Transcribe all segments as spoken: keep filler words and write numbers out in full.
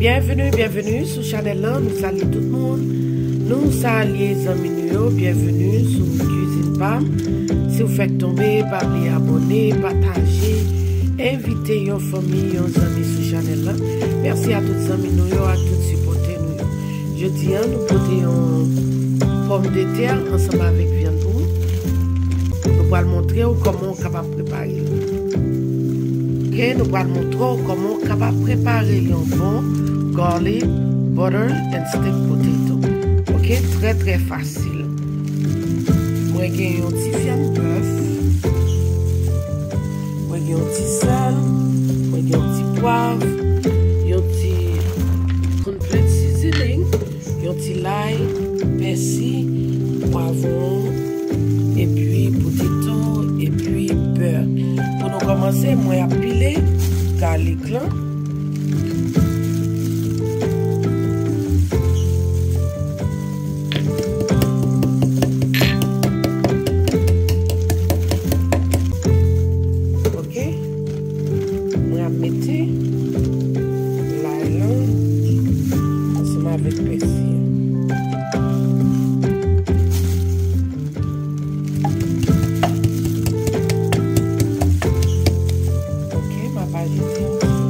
Byenveni, byenveni sou chanèl lan. Nou salye tout moun. Nou salye zanmi nou yo. Byenveni sou Cuisine Pam. Si w fèk tonbe, pa bliye abòne, pataje, envite yon fanmi, yon zanmi sou chanèl lan. Mèsi a tout zanmi nou yo ak tout sipòtè nou yo. Jodi a, nou pote yon pòmdetè ansanm avèk vyann pou ou. Nou pral montre w kòman w kapab prepare l. Ok, nou pral montre w kòman w kapab prepare yon bon garlic, butter and steak potato. Ok, trè, trè fasil. Mwen gen yon ti vyann bèf. Mwen gen yon ti sèl. Mwen gen yon ti pwav. Yon ti complete seasoning. Yon ti lay, pèsi, pwavwon, epi poteto, epi bè. Pou nou kòmanse, mwen ap pile galik lan. Ok. Mwen ap mete lay lan ansanm avèk pèsi an. Ok, m ap ajoute yon ti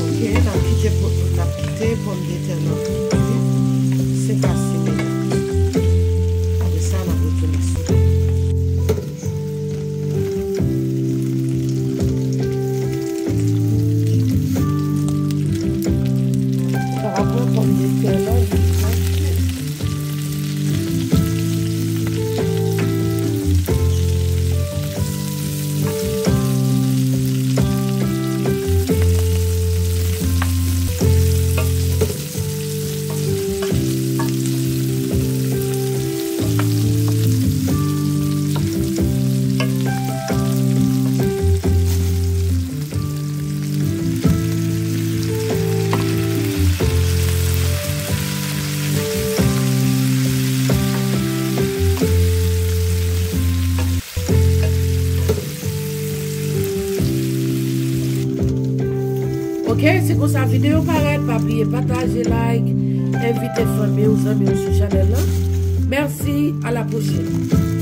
Ok, n ap kite po-, n ap kite pòmdetè nan bouyi senk a sis minit. Apre sa, n ap retounen sou li. Sa va pran pòmdetè lan, li pran. Ok, se konsa videyo parèt. Pa bliye pataje, like, envite fanmi w, zanmi w sou chanèl lan. Mèsi, a la pwochèn.